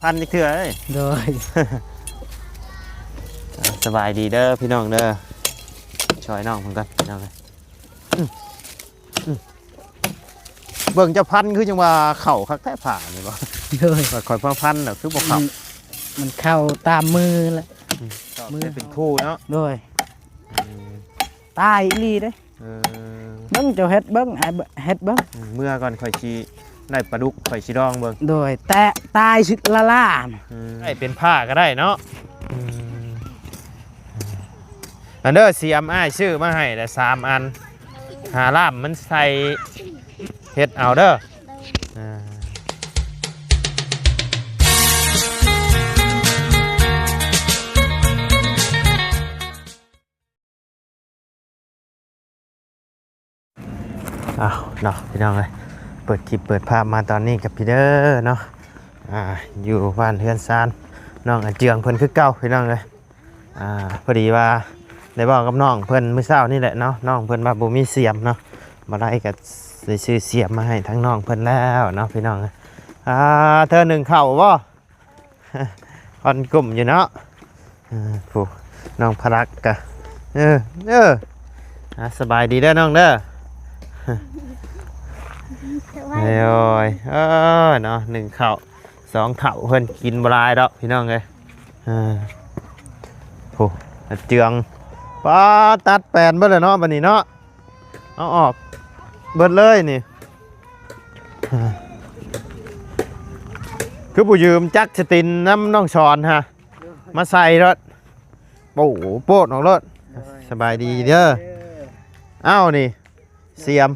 ພັນຈັກເທື່ອເອີຍ. ໂດຍ ອ່າ ສະບາຍດີເດີພີ່ນ້ອງເດີ. ຊ່ອຍນ້ອງເພິ່ນກ່ອນພີ່ນ້ອງເອີຍ. ອືມ ອືມ ເບິ່ງເຈົ້າພັນຄືຈັ່ງວ່າເຂົ້າຄັກແທ້ຜ້ານີ້ບໍ່? ໂດຍ ວ່າຂ້ອຍມາພັນແລ້ວຄືບໍ່ເຂົ້າ. ມັນ ມັນເຂົ້າຕາມມືແຫຼະ. ອືມ ມືເປັນຄູ່ເນາະ. ໂດຍ ອືມ ຕາຍອີ່ຫຼີເດ້. ເອີ ເບິ່ງ ເຈົ້າເຮັດເບິ່ງ ອ້າຍເຮັດເບິ່ງ. ອືມ ເມື່ອກ່ອນ ຂ້ອຍຊິໄດ້ປາດຸກ ຂ້ອຍຊິລອງເບິ່ງ. ໂດຍ ແຕ່ຕາຍຊິລະລານ. ອືມ ໄດ້ເປັນຜ້າກໍໄດ້ເນາະ. ອືມ ອັນເດີ ສຽມອ້າຍຊື້ມາໃຫ້ລະສາມອັນ ຫາລ່າມມັນໃສ່ເຮັດເອົາເດີ. ອ່າ ອ້າວເນາະ ພີ່ນ້ອງເອີຍ ເປີດຄລິບເປີດພາບມາຕອນນີ້ກັບພີ່ເດີເນາະ. ອ່າ ຢູ່ບ້ານເຮືອນຊານນ້ອງອາເຈືອງເພິ່ນຄືເກົ່າພີ່ນ້ອງເອີຍ. ອ່າ ພໍດີວ່າໄດ້ເວົ້າກັບນ້ອງເພິ່ນມື້ເຊົ້ານີ້ແຫຼະເນາະ ນ້ອງເພິ່ນວ່າບໍ່ມີສຽມເນາະ ບໍ່ໄດ້ກໍໄດ້ຊື້ສຽມມາໃຫ້ທາງນ້ອງເພິ່ນແລ້ວເນາະ ພີ່ນ້ອງເອີຍ. ອ່າ ເທື່ອໜຶ່ງເຂົ້າບໍ່? ອ່ອນກຸ້ມຢູ່ເນາະ. ເອີ ຜູ້ນ້ອງພະລັກກະ ເອີ ເອີ ອ່າ ສະບາຍດີເດີນ້ອງເດີ. ສະບາຍດີ. ໂອ້ຍ ເອີ ເນາະ ໜຶ່ງເຂົ້າ ສອງເຖົ້າເພິ່ນກິນບໍ່ຫຼາຍດອກພີ່ນ້ອງເອີຍ. ເອີ ໂອ້ ອາເຈືອງ ປາ ຕັດແປນເບິດແລ້ວເນາະ ບັດນີ້ເນາະ. ເອົາອອກເບິດເລີຍນີ້. ຄືບໍ່ຢືມຈັກສະຕິນນຳນ້ອງສອນຫະ ມາໃສ່ໂລດ. ໂອ້ ໂປດອອກໂລດ. ໂດຍ ສະບາຍດີເດີ. ສະບາຍດີເດີ. ອ້າວ ນີ້ ສຽມ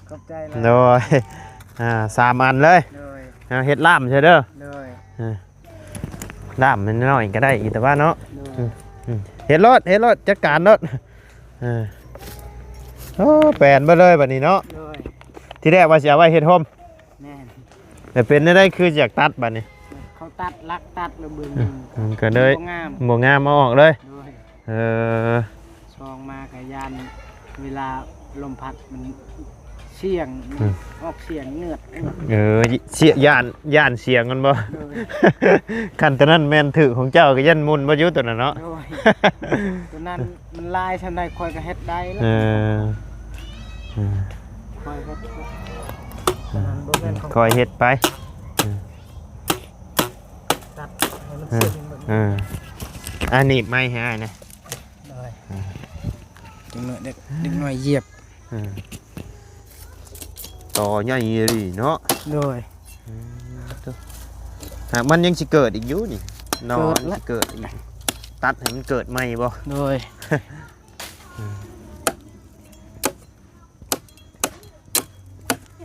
ຂອບໃຈຫຼາຍ. ໂດຍ ອ່າ ສາມອັນເລີຍ. ໂດຍ ອ່າ ເຮັດລ່າມໃສ່ເດີ. ໂດຍ ອ່າ ລ່າມນ້ອຍກໍໄດ້ອີກແຕ່ວ່າເນາະ. ໂດຍ ອືມ ເຮັດໂລດ ເຮັດໂລດ ຈັດການໂລດ. ເອີ ໂອ້ ແປນເບິດເລີຍບັດນີ້ເນາະ. ໂດຍ ທີແລກວ່າຊິເອົາໄວ້ເຮັດໂຮມ. ແມ່ນ ແລ້ວເປັນແນວໃດຄືຢາກຕັດບັດນີ້? ເຂົາຕັດ ລັກຕັດແລ້ວເບິ່ງ ອືມ ມັນກໍເລີຍບໍ່ງາມ ບໍ່ງາມ ເອົາອອກເລີຍ. ໂດຍ ເອີ ຊອງມາກໍຢ້ານເວລາລົມພັດມັນສຽງ ມັນ ອືມ ອອກສຽງເງືອດ ເງືອດ. ເອີ ສຽງ ຢ້ານ ຢ້ານສຽງມັນບໍ່? ໂດຍ ຄັນຕົວນັ້ນແມ່ນຖືກຂອງເຈົ້າກໍຢ້ານໝຸ່ນບໍ່ຢູ່ຕົວນັ້ນເນາະ. ໂດຍ ຕົວນັ້ນມັນຫຼາຍສ່ຳໃດຂ້ອຍກໍເຮັດໄດ້ແລ້ວ. ເອີ ເອີ ຂ້ອຍກໍ ຕົວນັ້ນບໍ່ແມ່ນຂອງ ຂ້ອຍເຮັດໄປ. ເອີ ຕັດໃຫ້ມັນ ເອີ ເຊິ່ງເບິ່ງ. ເອີ ອັນນີ້ໄມ້ໃຫ້ອ້າຍນະ. ໂດຍ ເດັກນ້ອຍ ເດັກ ເດັກນ້ອຍຢຽບ. ເອີ ຕໍ່ໃຫຍ່ອີ່ຫຼີເນາະ. ໂດຍ ອືມ ໂທ້ ຫາກມັນຍັງຊິເກີດອີກຢູ່ນີ້ ໜໍ ເກີດລະ ມັນຊິເກີດອີກ ຕັດໃຫ້ມັນເກີດໃໝ່ບໍ່? ໂດຍ ອືມ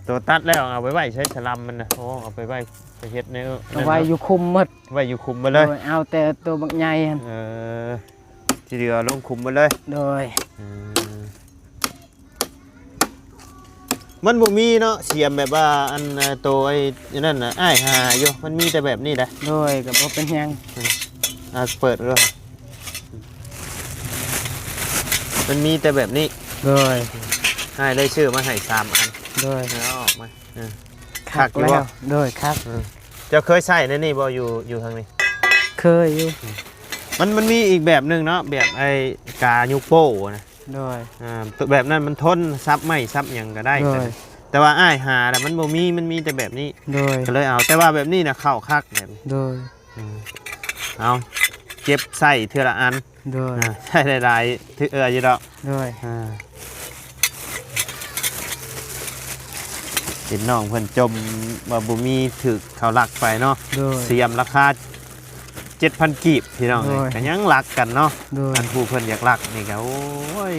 ໂຕຕັດແລ້ວເອົາໄປໄວ້ໃສສະລຳມັນນະ? ໂອ້ ເອົາໄປໄວ້ ໄປເຮັດໃນ ເອົາໄວ້ຢູ່ຄຸມໝົດ ໄວ້ຢູ່ຄຸມໝົດເລີຍ. ໂດຍ ເອົາແຕ່ໂຕບັກໃຫຍ່ຫັ້ນ. ເອີ ທີ່ເຫຼືອລົງຂຸມເບິດເລີຍ. ໂດຍ ອືມ ມັນບໍ່ມີເນາະ ສຽມແບບວ່າ ອັນ ໂຕໄອ້ ອັນນັ້ນນະ ອ້າຍຫາຢູ່ ມັນມີແຕ່ແບບນີ້ແຫຼະ. ໂດຍ ກໍບໍ່ເປັນຫຍັງ. ອືມ ອ່າ ເປີດເບິ່ງ ມັນມີແຕ່ແບບນີ້. ໂດຍ ອ້າຍໄດ້ຊື້ມາໃຫ້ສາມອັນ. ໂດຍ ເອົາອອກມາ. ເອີ ຄັກຢູ່ບໍ່? ໂດຍ ຄັກ. ເອີ ເຈົ້າເຄີຍໃຊ້ໃນນີ້ບໍ່? ຢູ່ ຢູ່ທາງນີ້ ເຄີຍຢູ່. ອືມ ມັນ ມັນມີອີກແບບໜຶ່ງເນາະ ແບບໄອ້ກາຍຸກໂປ້ນະ. ໂດຍ ອ່າ ແບບນັ້ນມັນທົນ ສັບໄມ້ສັບຫຍັງກໍໄດ້. ໂດຍ ແຕ່ວ່າອ້າຍຫາແລ້ວມັນບໍ່ມີ ມັນມີແຕ່ແບບນີ້. ໂດຍ ກໍເລີຍເອົາ ແຕ່ວ່າແບບນີ້ນະເຂົ້າຄັກແບບ. ໂດຍ ອືມ ເອົາ ເກັບໃສ່ເທື່ອລະອັນ. ໂດຍ ອ່າ ໃຊ້ຫຼາຍໆ ຖືກເອື້ອຢູ່ດອກ. ໂດຍ ອ່າ ເຫັນນ້ອງເພິ່ນຈົ່ມວ່າບໍ່ມີ ຖືກເຂົາລັກໄປເນາະ. ໂດຍ ສຽມລາຄາເຈັດພັນກີບ ພີ່ນ້ອງເອີຍ. ໂດຍ ກໍຍັງລັກກັນເນາະ. ໂດຍ ອັນຜູ້ເພິ່ນຢາກລັກນີ້ກໍ ໂອ້ຍ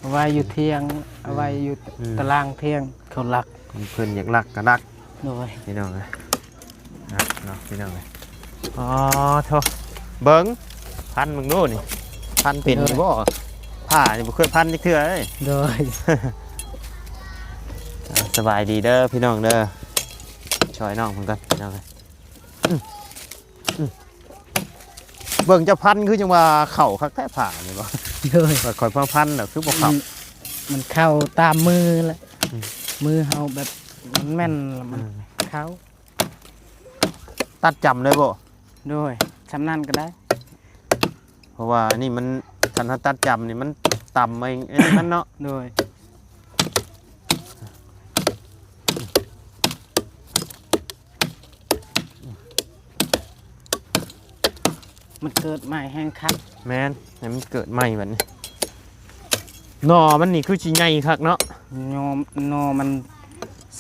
ເອົາໄວ້ຢູ່ຖຽງ ເອົາໄວ້ຢູ່ ອືມ ຕາລາງຖຽງ ເຂົາລັກ. ເພິ່ນຢາກລັກກໍລັກ. ໂດຍ ພີ່ນ້ອງເອີຍ ເນາະ ພີ່ນ້ອງເອີຍ. ອໍ ໂທ້ ເບິ່ງ ພັນເບິ່ງດູນີ້ ພັນເປັນຢູ່ບໍ່? ໂດຍ ຜ້ານີ້ບໍ່ເຄີຍພັນຈັກເທື່ອເລີຍ. ໂດຍ ອ່າ ສະບາຍດີເດີພີ່ນ້ອງເດີ. ຊ່ອຍນ້ອງເພິ່ນກ່ອນພີ່ນ້ອງເອີຍ. ອືມ ອືມ ເບິ່ງເຈົ້າພັນຄືຈັ່ງວ່າເຂົ້າຄັກແທ້ຜ້ານີ້ບໍ່? ໂດຍ ຂ້ອຍມາພັນແລ້ວຄືບໍ່ເຂົ້າ. ມັນ ມັນເຂົ້າຕາມມືແຫຼະ. ອືມ ມືເຮົາແບບມັນແມ່ນ ມັນ ອ່າ ເຂົ້າ. ຕັດຈ້ຳເລີຍບໍ່? ໂດຍ ຊ່ຳນັ້ນກໍໄດ້ ເພາະວ່າອັນນີ້ມັນ ຄັນເຮົາຕັດຈ້ຳນີ້ມັນຕຳໄອ້ ອັນນີ້ມັນເນາະ ໂດຍ ມັນເກີດໃໝ່ແຮງຄັກ ແມ່ນ ໃຫ້ມັນເກີດໃໝ່ບັດນີ້ ໜໍ່ມັນນີ້ຄືຊິໃຫຍ່ຄັກເນາະ ໜໍ່ ໜໍ່ມັນ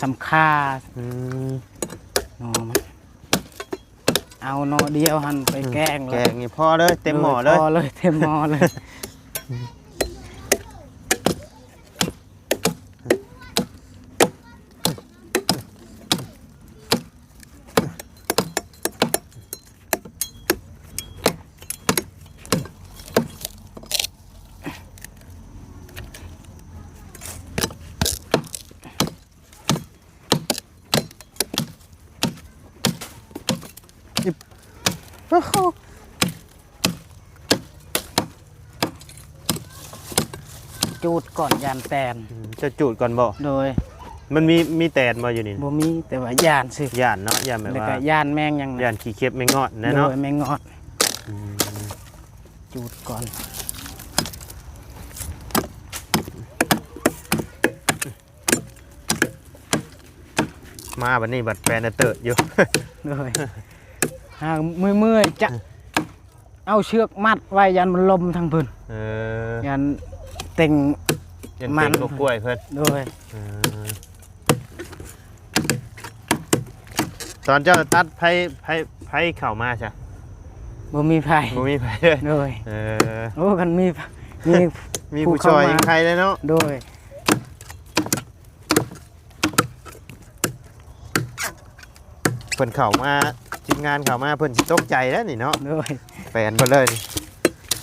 ສຳຄາ ອືມ ໜໍ່ມັນ ເອົາໜໍ່ດຽວຫັ້ນໄປ ອືມ ແກງ ແກງນີ້ພໍເລີຍ ເຕັມໝໍ້ເລີຍ ພໍເລີຍ ເຕັມໝໍ້ເລີຍ. ໂອ້ໂຫ ຈູດກ່ອນ ຢ້ານແຕນ ອືມ ເຈົ້າຈູດກ່ອນບໍ່? ໂດຍ ມັນມີ ມີແຕນບໍ່ຢູ່ນີ້? ບໍ່ມີ ແຕ່ວ່າຢ້ານຊື່ ຢ້ານເນາະ ຢ້ານແບບວ່າ ແລ້ວກໍຢ້ານແມງຫຍັງນະ ຢ້ານຂີ້ເຂັບແມງງອດນະເນາະ ໂດຍ ແມງງອດ ອືມ ຈູດກ່ອນ. ມາບັດນີ້ບັດແປນເຕີດຢູ່ ໂດຍ ຫາກເມື່ອຍໆ ຈະ ເອີ ເອົາເຊືອກມັດໄວ້ ຢ້ານມັນລົ້ມທາງເພິ່ນ ເອີ ຢ້ານເຕັງ ຢ້ານເຕັງມັນ ກໍກ້ວຍເພິ່ນ ໂດຍ ເອີ ຕອນເຈົ້າຕັດ ໃຜ ໃຜ ໃຜເຂົ້າມາຊະ? ບໍ່ມີໃຜ ບໍ່ມີໃຜເລີຍ ໂດຍ ເອີ ໂອ້ ຄັນມີ ມີ ມີຜູ້ຊ່ອຍ ເຂົ້າມາ ໃຄເລີຍເນາະ ໂດຍ. ເພິ່ນເຂົ້າມາ ທີມງານເຂົ້າມາ ເພິ່ນຊິຕົກໃຈແລ້ວນີ້ເນາະ ໂດຍ ແປນເພິ່ນເລີຍນີ້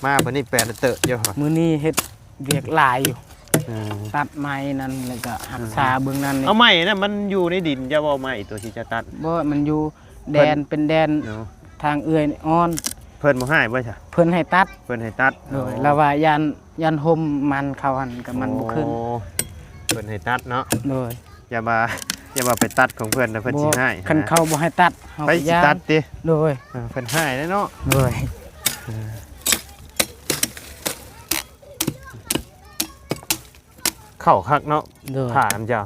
ມາເພິ່ນນີ້ແປນເຕີດຢູ່ ມື້ນີ້ເຮັດວຽກຫຼາຍຢູ່ ເອີ ຕັດໄມ້ນັ້ນ ແລ້ວກໍຮັກສາ ອືມ ເບິ່ງນັ້ນນີ້ ເອົາໄມ້ນັ້ນມັນຢູ່ໃນດິນ ເຈົ້າບໍ່? ໄມ້ຕົວທີ່ເຈົ້າຕັດ ບໍ່ ມັນຢູ່ແດນ ເພິ່ນ ເປັນແດນ ເນາະ ທາງເອື້ອຍອ່ອນ ເພິ່ນບໍ່ໃຫ້ບໍ່ຊະ? ເພິ່ນໃຫ້ຕັດ ເພິ່ນໃຫ້ຕັດ ໂດຍ ອໍ ລາວວ່າຢ້ານ ຢ້ານຮົ່ມມັນເຂົາຫັ້ນ ກໍມັນບໍ່ຂຶ້ນ ໂອ້ ເພິ່ນໃຫ້ຕັດເນາະ ໂດຍ ຢ່າວ່າ ຢ່າວ່າໄປຕັດຂອງເພິ່ນນະ ເພິ່ນ ບໍ່ ຊິໃຫ້ ຄັນເຂົາບໍ່ໃຫ້ຕັດ ເຮົາ ໃຜ ກໍ ຢ້ານ ຊິຕັດຕິ ໂດຍ ເອີ ເພິ່ນໃຫ້ແລ້ວເນາະ ໂດຍ ເອີ ເຂົ້າຄັກເນາະ ໂດຍ ຜ້ານຳເຈົ້າ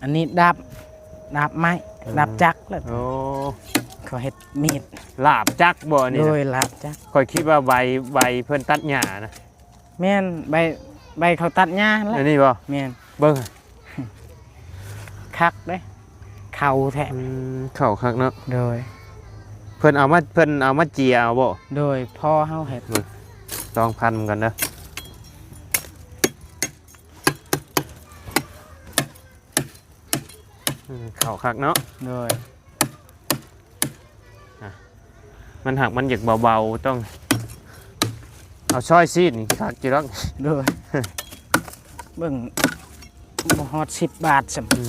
ອັນນີ້ດາບ ດາບໄມ້ ອືມ ດາບຈັກແຫຼະ ໂອ້ ເຂົາເຮັດມີດ ລາບຈັກບໍ່ອັນນີ້ນະ? ໂດຍ ລາບຈັກ ຂ້ອຍຄິດວ່າໄວ ໄວເພິ່ນຕັດຫຍ້ານະ ແມ່ນ ໄວ ໄວເຂົາຕັດຫຍ້າຫັ້ນແຫຼະ ອັນນີ້ບໍ່? ແມ່ນ ເບິ່ງ ຄັກເດ້ ເຂົ້າແທ້ ອືມ ເຂົ້າຄັກເນາະ ໂດຍ ເພິ່ນເອົາມາ ເພິ່ນເອົາມາເຈຍເອົາບໍ່? ໂດຍ ພໍ່ເຮົາເຮັດ ເບິ່ງ ລອງພັນມັນກ່ອນເດີ. ອືມ ເຂົ້າຄັກເນາະ ໂດຍ ອ່ະ ມັນຫາກມັນຢາກເບົາໆ ຕ້ອງເອົາຊອຍຊີ້ນນີ້ຄັກຢູ່ດອກ ໂດຍ ເບິ່ງ ບໍ່ຮອດສິບບາດຊ້ຳ ອືມ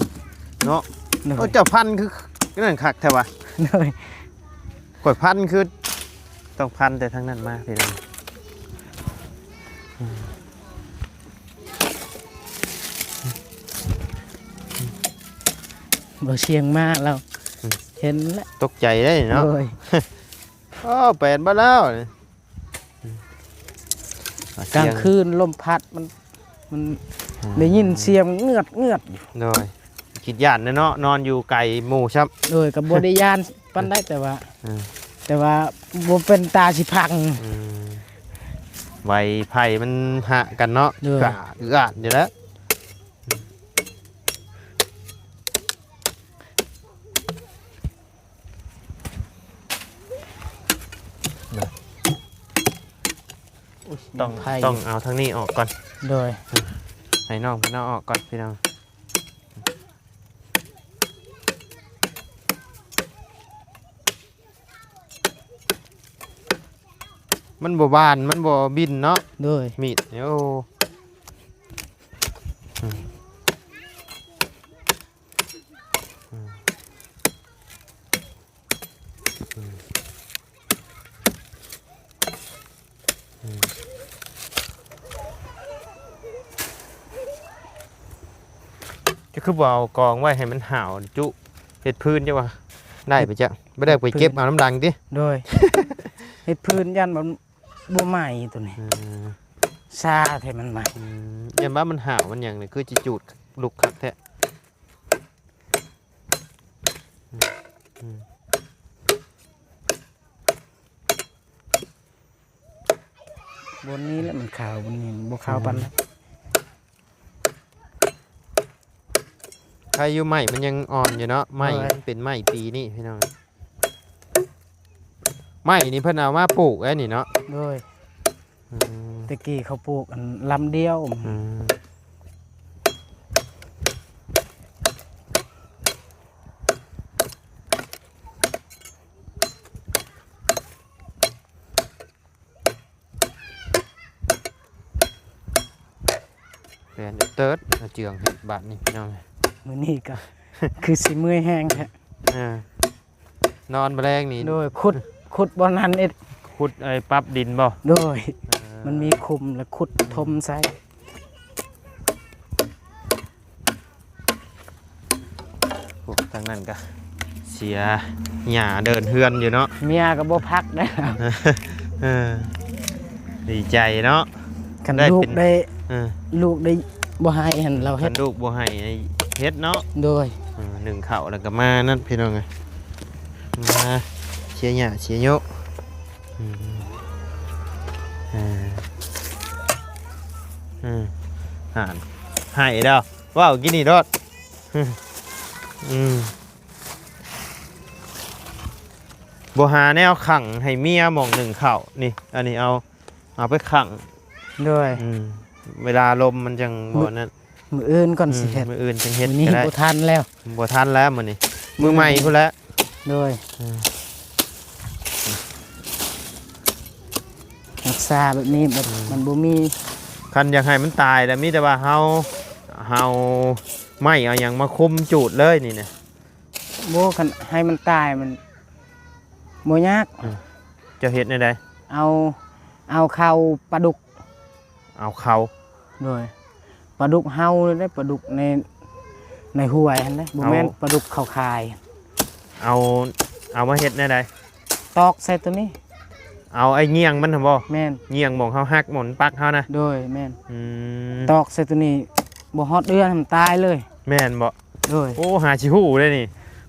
ເນາະ ໂດຍ ໂອ້ ເຈົ້າພັນຄືນັ້ນຄັກແທ້ວະ ໂດຍ ຂ້ອຍພັນຄື ຕ້ອງພັນແຕ່ທາງນັ້ນມາພີ່ນ້ອງ ບໍ່ສຽງມາແລ້ວ ອືມ ເຫັນແລ້ວ ຕົກໃຈເດ້ເນາະ ໂດຍ ໂອ້ ແປນບໍ່ແລ້ວ ກາງຄືນລົມພັດມັນ ມັນ ອືມ ໄດ້ຍິນສຽງເງືອດໆຢູ່ ໂດຍ ຄິດຢ້ານແດ່ເນາະ ນອນຢູ່ໄກໝູ່ຊ້ຳ ໂດຍ ກໍບໍ່ໄດ້ຢ້ານປານໃດ ແຕ່ວ່າ ເອີ ແຕ່ວ່າບໍ່ເປັນຕາຊິພັງ ອືມ ໄວໄຜ່ມັນຫະກັນເນາະ ໂດຍ ກະອຶດອັດຢູ່ແລ້ວ ຕ້ອງ ຕ້ອງເອົາທາງນີ້ອອກກ່ອນ ໂດຍ ໃຫ້ນ້ອງເພິ່ນເອົາອອກກ່ອນພີ່ນ້ອງ ມັນບໍ່ບານ ມັນບໍ່ບິນເນາະ ໂດຍ ມີດ ໂອ້ ອືມ ອືມ ອືມ ອືມ ເຈົ້າຄືບໍ່ເອົາກອງໄວ້ໃຫ້ມັນຫາວຈຸ ເຮັດພື້ນ ເຈົ້າວ່າໄດ້ບໍ່? ຈັກ ບໍ່ໄດ້ໄປເກັບເອົານ້ຳດັງຕິ? ໂດຍ ເຮັດພື້ນຢ້ານມັນບໍ່ໄໝ້ໂຕນີ້ ເອີ ຊາແທ້ມັນໄໝ້ ອືມ ຢ້ານວ່າມັນຫາວມັນຫຍັງນີ້ ຄືຊິຈູດລຸກຄັກແທ້. ອືມ ອືມ ບ່ອນນີ້ແຫຼະມັນຂາວ ບ່ອນນີ້ບໍ່ຂາວປານໃດ. ອືມ ໃຄຢູ່ໄມ້ມັນຍັງອ່ອນຢູ່ເນາະ ໄມ້ ໂດຍ ມັນເປັນໄມ້ປີນີ້ພີ່ນ້ອງ. ໄມ້ນີ້ເພິ່ນເອົາມາປູກໄວ້ນີ້ເນາະ. ໂດຍ ອືມ ແຕ່ກີ້ເຂົາປູກອັນລຳດຽວ ອືມ ແປນເຕີດ ອາເຈືອງເຮັດບາດນີ້ພີ່ນ້ອງ ມື້ນີ້ກໍຄືຊິເມື່ອຍແຮງແທ້ ເອີ ນອນມື້ແລງນີ້ ໂດຍ ຂຸດ ຂຸດບ່ອນນັ້ນອີກ ຂຸດໄອ້ປັບດິນບໍ່? ໂດຍ ເອີ ມັນມີຂຸມ ແລ້ວຂຸດຖົມໃສ່. ໂອ້ ທາງນັ້ນກະເສຍຫຍ້າເດີ່ນເຮືອນຢູ່ເນາະ ເມຍກໍບໍ່ພັກໄດ້ ເອີ ດີໃຈເນາະ ຄັນລູກໄດ້ ເອີ ລູກໄດ້ບໍ່ໃຫ້ຫັ້ນລາວເຮັດ ຄັນລູກບໍ່ໃຫ້ເຮັດເນາະ ໂດຍ ເອີ ໜຶ້ງເຂົ້າແລ້ວກໍມານັ້ນພີ່ນ້ອງເອີຍ ມາເສຍຫຍ້າເສຍໂຍະ ອືມ ເອີ ເອີ ຫັ້ນ ໃຫ້ດອກ ເວົ້າກິນນີ້ໂລດ ອືມ ບໍ່ຫາແນວຂັງໃຫ້ເມຍໝ່ອງໜຶ້ງເຂົ້າ ນີ້ ອັນນີ້ເອົາ ເອົາໄປຂັງ ໂດຍ ອືມ ເວລາລົມມັນຈັ່ງບໍ່ນັ້ນ ມື້ອື່ນກ່ອນ ອືມ ຊິເຮັດ ມື້ອື່ນຈັ່ງເຮັດ ມື້ນີ້ກໍໄດ້ ບໍ່ທັນແລ້ວ ບໍ່ທັນແລ້ວມື້ນີ້ ມື້ໃໝ່ພຸ້ນແຫຼະ ໂດຍ ອືມ ຮັກສາແບບນີ້ແບບ ອືມ ມັນບໍ່ມີ ຄັນຢາກໃຫ້ມັນຕາຍແລ້ວ ມີແຕ່ວ່າເຮົາ ເຮົາໄມ້ເອົາຫຍັງມາຄຸມຈູດເລີຍນີ້ນະ ບໍ່ ຄັນໃຫ້ມັນຕາຍມັນບໍ່ຍາກ ອືມ ເຈົ້າເຮັດແນວໃດ? ເອົາ ເອົາເຂົ້າປາດຸກ ເອົາເຂົ້າ ໂດຍ ປາດຸກເຮົາເດ້ ປາດຸກໃນ ໃນຫ້ວຍຫັ້ນເດ້ ບໍ່ແມ່ນ ເອົາ ປາດຸກເຂົາຂາຍ ເອົາ ເອົາມາເຮັດແນວໃດ? ຕອກໃສ່ໂຕນີ້ ເອົາໄອ້ງ່ຽງມັນຫັ້ນບໍ່? ແມ່ນ ງ່ຽງໝ່ອງເຮົາຫັກ ໝ່ອງປັກເຮົານະ ໂດຍ ແມ່ນ ອືມ ຕອກໃສ່ໂຕນີ້ ບໍ່ຮອດເດືອນມັນຕາຍເລີຍ ແມ່ນບໍ່? ໂດຍ ໂອ້ ຫາຊິຮູ້ເດ້ນີ້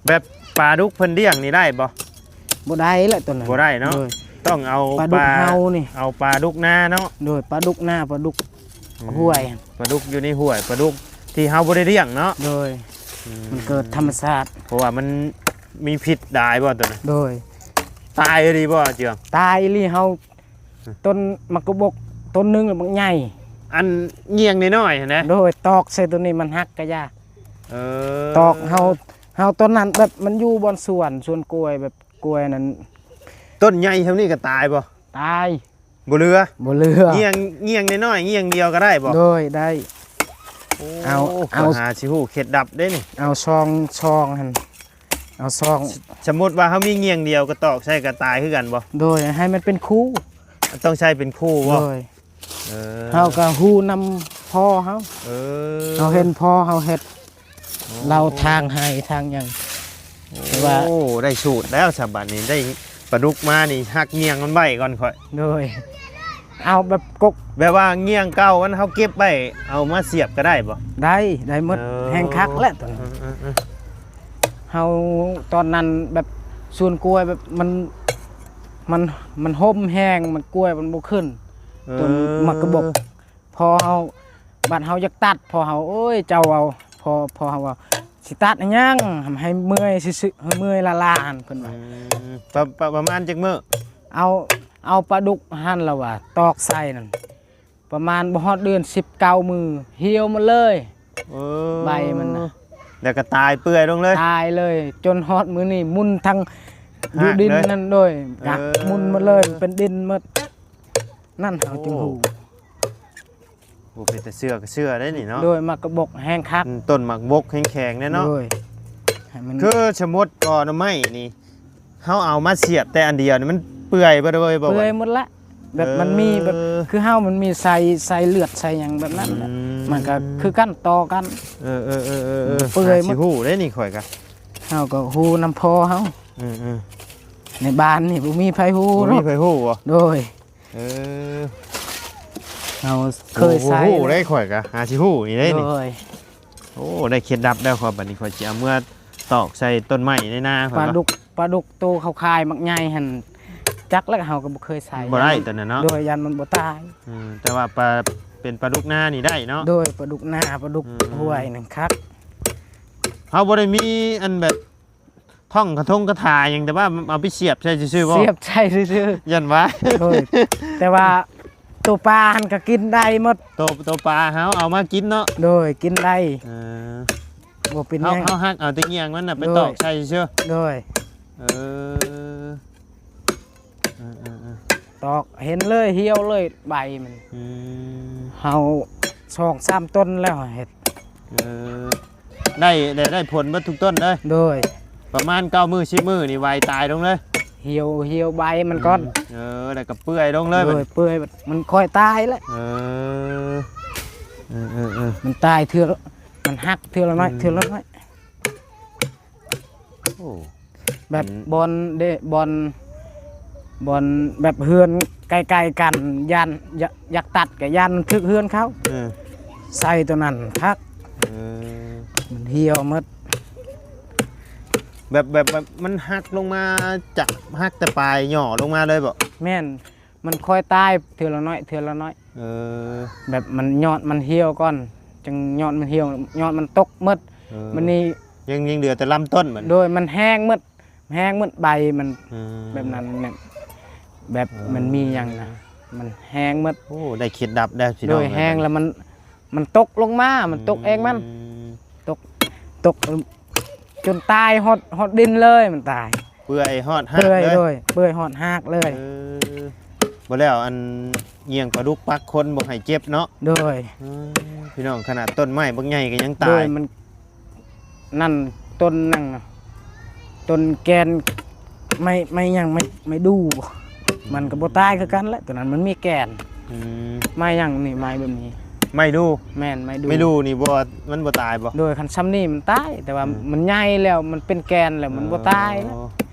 ແບບປາດຸກເພິ່ນລ້ຽງນີ້ໄດ້ບໍ່? ບໍ່ໄດ້ແຫຼະໂຕນັ້ນ ບໍ່ໄດ້ເນາະ ໂດຍ ຕ້ອງເອົາປາດຸກເຮົານີ້ ເອົາປາດຸກນາເນາະ ໂດຍ ປາດຸກນາ ປາດຸກ ອືມ ຫ້ວຍ ປາດຸກຢູ່ໃນຫ້ວຍ ປາດຸກທີ່ເຮົາບໍ່ໄດ້ລ້ຽງເນາະ ໂດຍ ອືມ ມັນເກີດທຳມະຊາດ ເພາະວ່າມັນມີພິດຫຼາຍບໍ່ໂຕນັ້ນ? ໂດຍ ຕາຍອີ່ຫຼີບໍ່ເຈືອງ? ຕາຍອີ່ຫຼີ ເຮົາ ອືມ ຕົ້ນໝາກກະບົກຕົ້ນໜຶ່ງແລ້ວບັກໃຫຍ່ ອັນງ່ຽງນ້ອຍໆຫັ້ນນະ ໂດຍ ຕອກໃສ່ໂຕນີ້ມັນຫັກກະຢ່າ ເອີ ຕອກເຮົາ ເຮົາຕົ້ນນັ້ນແບບມັນຢູ່ບ່ອນສວນ ສວນກ້ວຍ ແບບກ້ວຍນັ້ນ ຕົ້ນໃຫຍ່ຊ່ຳນີ້ກໍຕາຍບໍ່? ຕາຍ ບໍ່ເຫຼືອ ບໍ່ເຫຼືອ ງ່ຽງ ງ່ຽງນ້ອຍໆ ງ່ຽງດຽວກໍໄດ້ບໍ່? ໂດຍ ໄດ້ ໂອ້ ເອົາ ເອົາ ຫາຊິຮູ້ເຄັດລັບເດ້ນີ້ ເອົາຊອງ ຊອງຫັ້ນ ເອົາຊອງ ສ- ສົມມຸດວ່າເຮົາມີງ່ຽງດຽວກໍຕອກໃສ່ກໍຕາຍຄືກັນບໍ່? ໂດຍ ໃຫ້ມັນເປັນຄູ່ ຕ້ອງໃຊ້ເປັນຄູ່ບໍ່? ໂດຍ ເອີ ເຮົາກໍຮູ້ນຳພໍ່ເຮົາ ເອີ ເຮົາເຫັນພໍ່ເຮົາເຮັດ ໂອ້ ລາວທາງໄຮ່ທາງຫຍັງ ໂອ້ ແຕ່ວ່າ ໂອ້ ໄດ້ສູດແລ້ວສະ ບາດນີ້ໄດ້ປາດຸກມານີ້ ຫັກງ່ຽງມັນໄວ້ກ່ອນຂ້ອຍ ໂດຍ ເອົາແບບກົກ ແບບວ່າງ່ຽງເກົ່າມັນເຮົາເກັບໄວ້ ເອົາມາສຽບກໍໄດ້ບໍ່? ໄດ້ ໄດ້ໝົດ ເອີ ແຮງຄັກແຫຼະໂຕນັ້ນ ເອີໆໆ ເຮົາຕອນນັ້ນແບບສວນກ້ວຍແບບມັນ ມັນ ມັນຮົ່ມແຮງ ມັນກ້ວຍມັນບໍ່ຂຶ້ນ ເອີ ຕົ້ນໝາກກະບົກ ພໍ່ເຮົາ ບັດເຮົາຢາກຕັດ ພໍ່ເຮົາ ໂອ້ຍ ເຈົ້າເວົ້າ ພໍ່ ພໍ່ເຮົາວ່າ ຊິຕັດຫຍັງ ໃຫ້ເມື່ອຍຊື່ໆ ໃຫ້ເມື່ອຍລ້າໆ ເພິ່ນວ່າ ອືມ ປະ ປະ ປະມານຈັກມື້? ເອົາ ເອົາປາດຸກຫັ້ນລະວ່າ ຕອກໃສ່ນັ້ນ ປະມານບໍ່ຮອດເດືອນ ສິບເກົ້າມື້ ຫ່ຽວໝົດເລີຍ ເອີ ໃບມັນນະ ແລ້ວກໍຕາຍເປື່ອຍລົງເລີຍ ຕາຍເລີຍ ຈົນຮອດມື້ນີ້ ໝຸ່ນທັງ ຢູ່ດິນນັ້ນ ໂດຍ ເອີ ຫມຸນໝົດເລີຍ ເປັນດິນໝົດ ນັ້ນເຮົາຈຶ່ງຮູ້ ໂອ້ ບໍ່ເປັນຕາເຊື່ອກໍເຊື່ອໄດ໋ນີ້ເນາະ ໂດຍ ໝາກກະບົກແຮງຄັກ ອືມ ຕົ້ນໝາກບົກແຮງແຂງແດ່ເນາະ ໂດຍ ໃຫ້ມັນ ຄືສົມມຸດກໍໜໍ່ໄມ້ນີ້ ເຮົາເອົາມາສຽບແຕ່ອັນດຽວນີ້ມັນເປື່ອຍເບິດເລີຍບໍ່? ເປື່ອຍໝົດລະ ແບບມັນມີແບບ ເອີ ຄືເຮົາມັນມີໄສ້ ໄສ້ເລືອດໄສ້ຫຍັງແບບນັ້ນແຫຼະ ອືມ ມັນກໍຄືກັນ ຕໍ່ກັນ ເອີໆໆໆ ເປື່ອຍໝົດ ຫາຊິຮູ້ເດ້ນີ້ຂ້ອຍກໍ ເຮົາກໍຮູ້ນຳພໍ່ເຮົາ ອືມ ໃນບ້ານນີ້ບໍ່ມີໃຜຮູ້ ບໍ່ມີໃຜຮູ້ບໍ່? ໂດຍ ເອີ ເຮົາເຄີຍໃຊ້ ບໍ່ຮູ້ເດ້ ຂ້ອຍກະຫາຊິຮູ້ນີ້ເດ້ນີ້ ໂດຍ ໂອ້ ໄດ້ເຄັດລັບແລ້ວ ຂ້ອຍ ບັດນີ້ຂ້ອຍຊິເອົາເມືອຕອກໃສ່ຕົ້ນໄມ້ໃນນາ ປາດຸກ ປາດຸກໂຕຂາວຄາຍໝາກໃຫຍ່ຫັ້ນ ຈັກແລ້ວ ເຮົາກໍບໍ່ເຄີຍໃຊ້ ບໍ່ໄດ້ຕົວນັ້ນເນາະ ໂດຍ ຢ້ານມັນບໍ່ຕາຍ ອືມ ແຕ່ວ່າປາ ເປັນປາດຸກນານີ້ໄດ້ເນາະ ໂດຍ ປາດຸກນາ ປາດຸກ ອືມ ຫ້ວຍນັ້ນຄັກ ເຮົາບໍ່ໄດ້ມີອັນແບບ ທ່ອງຄາຖົງຄາຖາຫຍັງ ແຕ່ວ່າເອົາໄປສຽບໃສ່ຊື່ໆບໍ່? ສຽບໃສ່ຊື່ໆ ຢ້ານວ່າ ໂດຍ ແຕ່ວ່າໂຕປາຫັ້ນກໍກິນໄດ້ໝົດ ໂຕ ໂຕປາເຮົາເອົາມາກິນເນາະ ໂດຍ ກິນໄດ້ ເອີ ບໍ່ເປັນຫຍັງ ເຮົາ ເຮົາຫັກເອົາແຕ່ຫຍັງມັນນະ ໄປຕອກໃສ່ຊື່ໆ ໂດຍ ເອີ ເອີໆໆ ຕອກເຫັນເລີຍ ຫ່ຽວເລີຍໃບມັນ ອືມ ເຮົາສອງສາມຕົ້ນແລ້ວເຮັດ ເອີ ໄດ້ ໄດ້ ໄດ້ຜົນເບິດທຸກຕົ້ນເລີຍ ໂດຍ ປະມານເກົ້າມື້ ສິບມື້ນີ້ໄວຕາຍລົງເລີຍ ຫ່ຽວ ຫ່ຽວໃບມັນກ່ອນ ອືມ ເອີ ແລ້ວກໍເປື່ອຍລົງເລີຍ ໂດຍ ເປື່ອຍ ມັນຄ່ອຍຕາຍແຫຼະ ເອີ ເອີໆໆ ມັນຕາຍເທື່ອ ມັນຫັກເທື່ອລະໜ້ອຍ ອືມ ເທື່ອລະໜ້ອຍ ໂອ້ ແບບ ອືມ ບ່ອນເດ ບ່ອນ ບ່ອນແບບເຮືອນໃກ້ໆກັນ ຢ້ານ ຢາກ ຢາກຕັດກໍຢ້ານມັນຖືກເຮືອນເຂົາ ເອີ ໃສ່ຕົວນັ້ນຄັກ ເອີ ມັນຫ່ຽວໝົດ ແບບ ແບບ ແບບມັນຫັກລົງມາ ຈາກຫັກແຕ່ປາຍຫຍໍ້ລົງມາເລີຍບໍ່? ແມ່ນ ມັນຄ່ອຍຕາຍເທື່ອລະໜ້ອຍ ເທື່ອລະໜ້ອຍ ເອີ ແບບມັນຍອດມັນຫ່ຽວກ່ອນ ຈຶ່ງຍອດມັນຫ່ຽວ ຍອດມັນຕົກໝົດ ເອີ ມັນນີ້ ຍັງ ຍັງເຫຼືອແຕ່ລຳຕົ້ນມັນ ໂດຍ ມັນແຫ້ງໝົດ ແຫ້ງໝົດໃບມັນ ອືມ ແບບນັ້ນແມ່ນ ແບບ ເອີ ມັນມີຫຍັງນະ ມັນແຫ້ງໝົດ ໂອ້ ໄດ້ເຄັດລັບແລ້ວພີ່ນ້ອງ ໂດຍ ເອີຍ ແຫ້ງແລ້ວມັນ ມັນຕົກລົງມາ ມັນຕົກເອງມັນ ອືມ ຕົກ ຕົກ ຈົນຕາຍຮອດ ຮອດດິນເລີຍ ມັນຕາຍ ເປື່ອຍຮອດຮາກເລີຍ ເປື່ອຍ ໂດຍ ເປື່ອຍຮອດຮາກເລີຍ ເອີ ບໍ່ແລ້ວ ອັນ ຫຍ່ຽງປາດຸກປັກຄົນບໍ່ໃຫ້ເຈັບເນາະ ໂດຍ ເອີ ພີ່ນ້ອງ ຂະໜາດຕົ້ນໄມ້ບັກໃຫຍ່ກໍຍັງຕາຍ ໂດຍ ມັນ ນັ້ນຕົ້ນຫຍັງນະ ຕົ້ນແກ່ນ ໄມ້ ໄມ້ຫຍັງ ໄມ້ ໄມ້ດູ່ ມັນກໍບໍ່ຕາຍຄືກັນແຫຼະ ຕົວນັ້ນມັນມີແກ່ນ ອືມ ໄມ້ຫຍັງນີ້ ໄມ້ແບບນີ້ ໄມ້ດູ່ ແມ່ນ ໄມ້ດູ່ ໄມ້ດູ່ນີ້ບໍ່ ມັນບໍ່ຕາຍບໍ່? ໂດຍ ຄັນຊ່ຳນີ້ມັນຕາຍ ແຕ່ວ່າ ອືມ ມັນໃຫຍ່ແລ້ວ ມັນເປັນແກ່ນແລ້ວ ມັນບໍ່ຕາຍແລ້ວ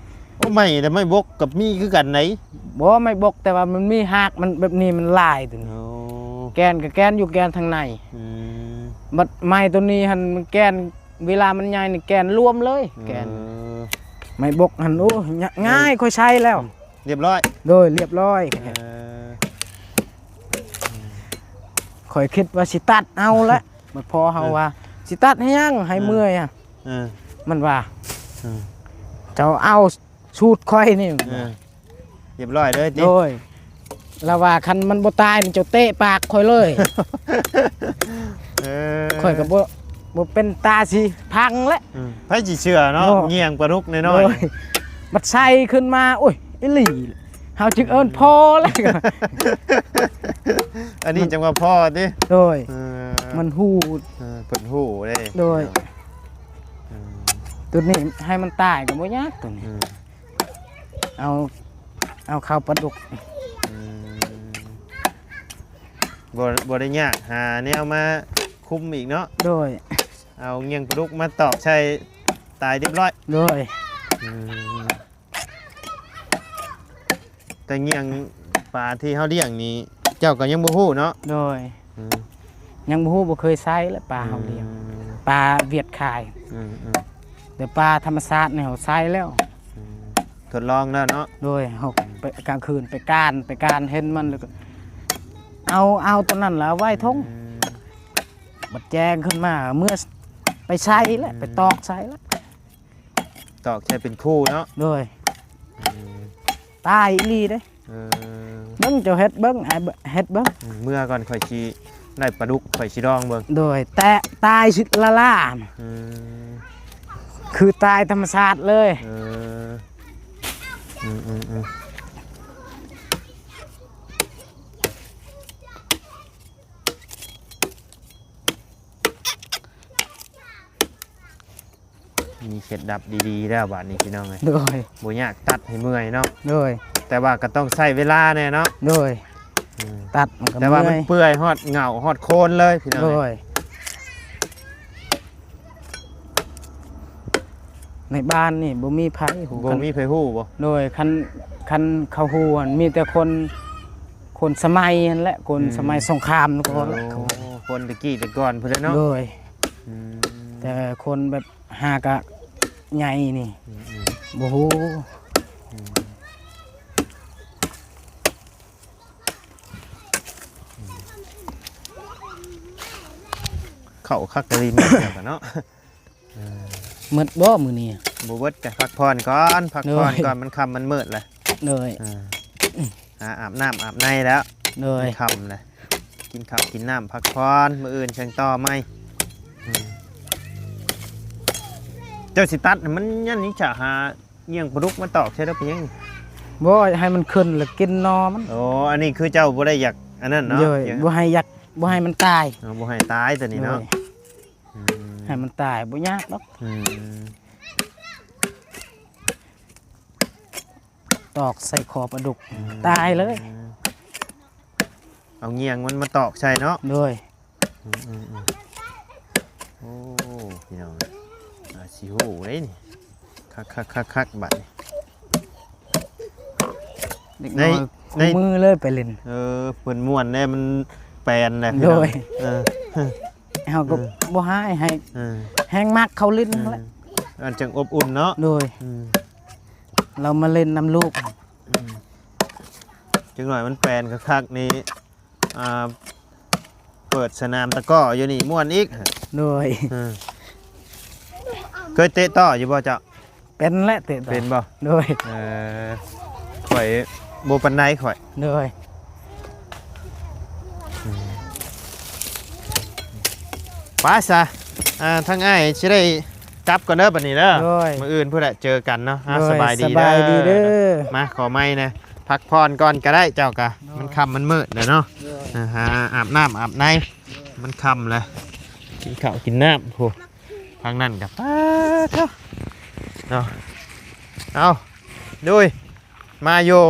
ໂອ້ ໄມ້ແຕ່ໄມ້ບົກກໍມີຄືກັນໃດ໋ ບໍ່ ໄມ້ບົກ ແຕ່ວ່າມັນມີຮາກ ມັນແບບນີ້ ມັນຫຼາຍຕົວນີ້ ໂອ້ ແກ່ນກໍແກ່ນຢູ່ ແກ່ນທາງໃນ ອືມ ບັດໄມ້ຕົວນີ້ຫັ້ນ ມັນແກ່ນ ເວລາມັນໃຫຍ່ນີ້ແກ່ນລວມເລີຍ ເອີ ແກ່ນ ໄມ້ບົກຫັ້ນ ໂອ້ ງ່າຍ ຂ້ອຍໃຊ້ແລ້ວ ລຽບຮ້ອຍ ໂດຍ ລຽບຮ້ອຍ ເອີ ຂ້ອຍຄິດວ່າຊິຕັດເອົາແຫຼະ ບັດພໍ່ເຮົາ ເອີ ວ່າ ຊິຕັດໃຫ້ຫຍັງ ໃຫ້ ເອີ ເມື່ອຍ ເອີ ມັນວ່າ ເອີ ເຈົ້າເອົາສູດຂ້ອຍນີ້ ເອີ ລຽບຮ້ອຍເລີຍຕິ ໂດຍ ລາວວ່າ ຄັນມັນບໍ່ຕາຍນີ້ ເຈົ້າເຕະປາກຂ້ອຍເລີຍ ເອີ ຂ້ອຍກໍບໍ່ ບໍ່ເປັນຕາຊິພັງແຫຼະ ອືມ ໃຜຊິເຊື່ອເນາະ ໂດຍ ຫຍ່ຽງປາດຸກນ້ອຍໆ ໂດຍ ບັດໃສ່ຂຶ້ນມາ ໂອ້ຍ ອີ່ຫຼີ ເຮົາຈຶ່ງເອີ້ນພໍ່ແຫຼະ ອັນນີ້ຈັ່ງວ່າພໍ່ຕິ ໂດຍ ເອີ ມັນຮູ້ ເອີ ເພິ່ນຮູ້ເດ້ ໂດຍ ເອີ ຕົວນີ້ໃຫ້ມັນຕາຍກໍບໍ່ຍາກ ຕົວນີ້ ອືມ ເອົາ ເອົາເຂົ້າປາດຸກ ອືມ ບໍ່ ບໍ່ໄດ້ຍາກ ຫາແນວມາຄຸມອີກເນາະ ໂດຍ ເອົາຫຍ່ຽງປາດຸກມາຕອກໃສ່ ຕາຍລຽບຮ້ອຍ ໂດຍ ອືມ ແຕ່ຫຍ່ຽງປາທີ່ເຮົາລ້ຽງນີ້ ເຈົ້າກໍຍັງບໍ່ຮູ້ເນາະ ໂດຍ ອືມ ຍັງບໍ່ຮູ້ ບໍ່ເຄີຍໃຊ້ແຫຼະ ປາເຮົາລ້ຽງ ອືມ ປາຫວຽດຂາຍ ອືມໆ ແຕ່ປາທຳມະຊາດນີ້ເຮົາໃຊ້ແລ້ວ ອືມ ທົດລອງແລ້ວເນາະ ໂດຍ ເຮົາໄປກາງຄືນໄປການ ໄປການເຫັນມັນ ແລ້ວກໍເອົາ ເອົາຕົວນັ້ນລະໄວ້ຖົງ ອືມ ບັດແຈ້ງຂຶ້ນມາ ເມືອໄປໃສ່ແຫຼະ ອືມ ໄປຕອກໃສ່ແຫຼະ ຕອກໃສ່ເປັນຄູ່ເນາະ ໂດຍ ອືມ ຕາຍອີ່ຫຼີເດ້ ເອີ ເບິ່ງ ເຈົ້າເຮັດເບິ່ງ ອ້າຍເຮັດເບິ່ງ ອືມ ເມື່ອກ່ອນຂ້ອຍຊິໄດ້ປາດຸກ ຂ້ອຍຊິລອງເບິ່ງ ໂດຍ ແຕະຕາຍຊິລະລາ ອືມ ຄືຕາຍທຳມະຊາດເລີຍ ເອີ ອືມໆໆ ມີເຄັດລັບດີໆແລ້ວບາດນີ້ພີ່ນ້ອງເອີຍ ໂດຍ ບໍ່ຍາກຕັດໃຫ້ເມື່ອຍເນາະ ໂດຍ ແຕ່ວ່າກໍຕ້ອງໃຊ້ເວລາແດ່ເນາະ ໂດຍ ອືມ ຕັດມັນກໍ ແຕ່ວ່າມັນເປື່ອຍຮອດເຫງົ້າຮອດໂຄນເລີຍພີ່ນ້ອງ ໂດຍ ເອີຍ. ໃນບ້ານນີ້ບໍ່ມີໃຜຮູ້ ບໍ່ມີໃຜຮູ້ບໍ່? ໂດຍ ຄັນ ຄັນເຂົາຮູ້ຫັ້ນມີແຕ່ຄົນ ຄົນສະໄໝຫັ້ນແຫຼະ ຄົນ ອືມ ສະໄໝສົງຄາມ ໂອ້ ເຂົາແຫຼະ ຄົນແຕ່ກີ້ແຕ່ກ່ອນພຸ້ນແຫຼະເນາະ. ໂດຍ ອືມ ແຕ່ຄົນແບບຫາກະໃຫຍ່ນີ້ ອືມໆ ບໍ່ຮູ້ ອືມ ເຂົ້າຄັກກະລີໝົດແລ້ວກະເນາະ. ເອີ ໝົດບໍ່ມື້ນີ້? ບໍ່ເບິດກະພັກຜ່ອນກ່ອນ ພັກຜ່ອນກ່ອນ ໂດຍ ມັນຄ່ຳມັນມືດແລ້ວ. ໂດຍ ເອີ ຫາອາບນ້ຳອາບໃນແລ້ວ ໂດຍ ມັນຄ່ຳແລ້ວ ກິນເຂົ້າກິນນ້ຳພັກຜ່ອນ ມື້ອື່ນຈັ່ງຕໍ່ໃໝ່. ອືມ ເຈົ້າຊິຕັດໃຫ້ມັນຍັນນີ້ຈະຫາ ຫຍັງປາດຸກມາຕອກໃສ່ແລ້ວເປັນຫຍັງ? ບໍ່ ໃຫ້ມັນຂຶ້ນແລ້ວກິນໜໍ່ມັນ. ໂອ້ ອັນນີ້ຄືເຈົ້າບໍ່ໄດ້ຢາກອັນນັ້ນເນາະ ໂດຍ ຢາກ ບໍ່ໃຫ້ຢາກ ບໍ່ໃຫ້ມັນຕາຍ. ອໍ ບໍ່ໃຫ້ຕາຍຕົວນີ້ເນາະ. ໂດຍ ອືມ ໃຫ້ມັນຕາຍບໍ່ຍາກດອກ. ອືມ ຕອກໃສ່ຄໍປາດຸກ ອືມ ຕາຍເລີຍ. ເອົາຫຍັງມັນມາຕອກໃສ່ເນາະ. ໂດຍ ອືມໆໆ ໂອ້ ພີ່ນ້ອງ ອາ ຊິຮູ້ເດ້ນີ້ ຄັກໆໆໆ ບາດນີ້ ເດັກນ້ອຍ ໃນ ໃນ ຄູ່ມື້ເລີຍໄປຫຼິ້ນ. ເອີ ເພິ່ນມ່ວນແດ່ ມັນແປນແຫຼະ ໂດຍ ພີ່ນ້ອງ ເອີ ເຮົາກໍ ເອີ ບໍ່ຮ້າຍໃຫ້ ເອີ ແຮງມັກເຂົາຫຼິ້ນ ເອີ ນັ້ນແຫຼະ ມັນຈັ່ງອົບອຸ່ນເນາະ. ໂດຍ ອືມ ລາວມາຫຼິ້ນນຳລູກ ອືມ ຈັກໜ້ອຍມັນແປນຄັກໆນີ້ ອ່າ ເປີດສະໜາມຕະກ້ໍຢູ່ນີ້ມ່ວນອີກ. ໂດຍ ເອີ ເຄີຍເຕະຕໍ່ຢູ່ບໍ່ເຈົ້າ? ເປັນແຫຼະເຕະຕໍ່. ເປັນບໍ່? ໂດຍ ເອີ ຂ້ອຍບໍ່ປານໃດຂ້ອຍ. ໂດຍ ອືມ ໄປຊະ ອ່າ ທາງອ້າຍຊິໄດ້ກັບກ່ອນເດີບັດນີ້ເດີ. ໂດຍ ມື້ອື່ນພຸ້ນແຫຼະເຈີກັນເນາະ. ອ່າ ໂດຍ ສະບາຍດີເດີ ສະບາຍດີເດີ. ມາຂໍໄມ້ແດ່ ພັກຜ່ອນກ່ອນກະໄດ້ເຈົ້າກະ ໂດຍ ມັນຄ່ຳມັນມືດແລ້ວເນາະ. ໂດຍ ອ່າ ຫາອາບນ້ຳອາບໃນ ມັນຄ່ຳແລ້ວ ກິນເຂົ້າກິນນ້ຳພຸ້ນ. ທາງນັ້ນກະປາດເນາະ ເນາະ. ເອົາ ໂດຍ ມາຢູ່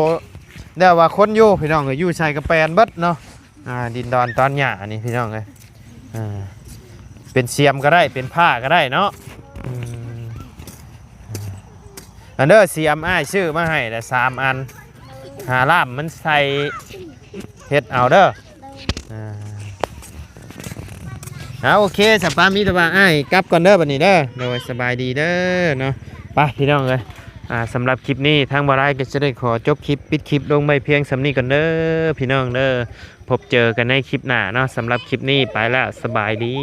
ແຕ່ວ່າຄົນຢູ່ ພີ່ນ້ອງເອີຍ ຢູ່ໃສກະແປນເບິດເນາະ. ອ່າ ດິນດອນຕອນຫຍ້ານີ້ ພີ່ນ້ອງເອີຍ ອ່າ ເປັນສຽມກະໄດ້ ເປັນຜ້າກະໄດ້ເນາະ. ອືມ ອັນເດີ ສຽມອ້າຍຊື້ມາໃຫ້ລະສາມອັນ ຫາລ່າມມັນໃສ່ເຮັດເອົາເດີ. ອ່າ ເອົາ ໂອເຄ ສະປາ ມີແຕ່ວ່າອ້າຍກັບກ່ອນເດີບັດນີ້ເດີ. ໂດຍ ສະບາຍດີເດີເນາະ. ໄປພີ່ນ້ອງເອີຍ ອ່າ ສຳລັບຄລິບນີ້ ທາງບ່າວລາຍກໍຈະໄດ້ຂໍຈົບຄລິບ ປິດຄລິບລົງໄວ້ພຽງສ່ຳນີ້ກ່ອນເດີ ພີ່ນ້ອງເດີ. ພົບເຈີກັນໃນຄລິບໜ້າເນາະ. ສຳລັບຄລິບນີ້ໄປແລ້ວ ສະບາຍດີ.